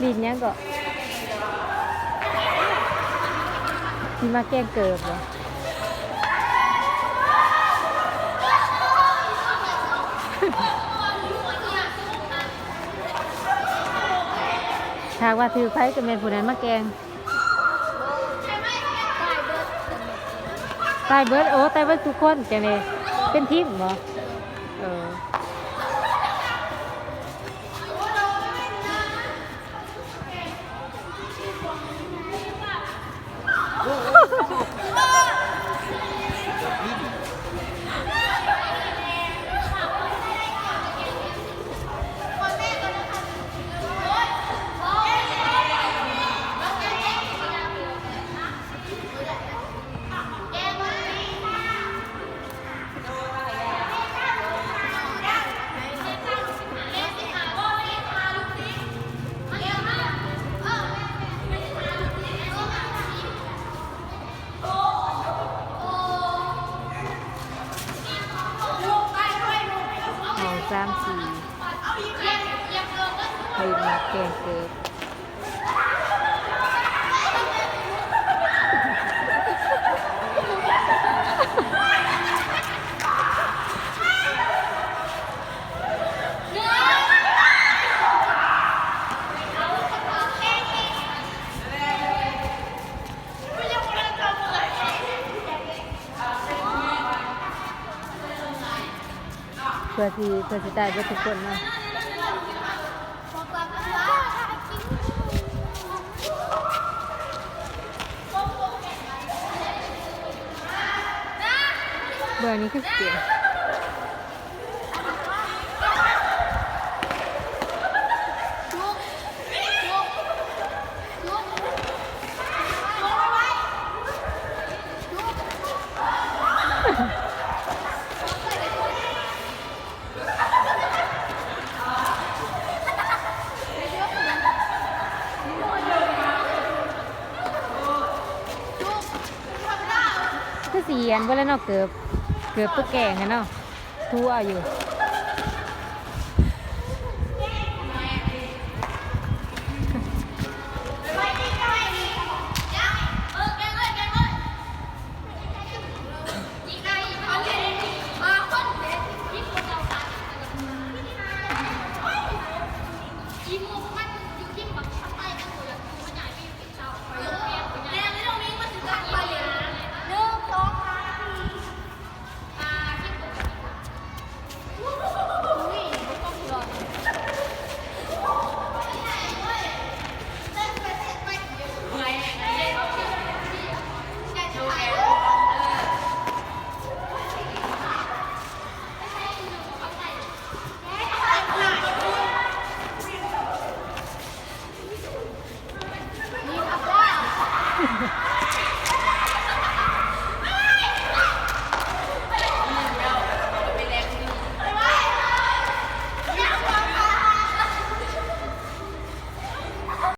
ຫຼິ້ນຫຍັງເກາະ? ຊິມາແກງເກີບບໍ່? ຖ້າວ່າຖືກໃຜກໍແມ່ນຜູ້ນັ້ນມາແກງ. ຕາຍເບິດ ໂອ້ ຕາຍເບິດທຸກຄົນ ຈັ່ງໃດ ເປັນທີມບໍ່? ເອີ. ເອົາສາມສີ່ ໃຫ້ມາແກງເກີບ. ເພື່ອຊິ ເພື່ອຊິຕາຍເບິດທຸກຄົນເນາະ. ເບື້ອງນີ້ຄືຊິເປັນ ຄືຊິຢ້ຽນເບິດແລ້ວເນາະ ເກີບ ເກີບຕົວແກງຫັ້ນເນາະ ຖືເອົາຢູ່.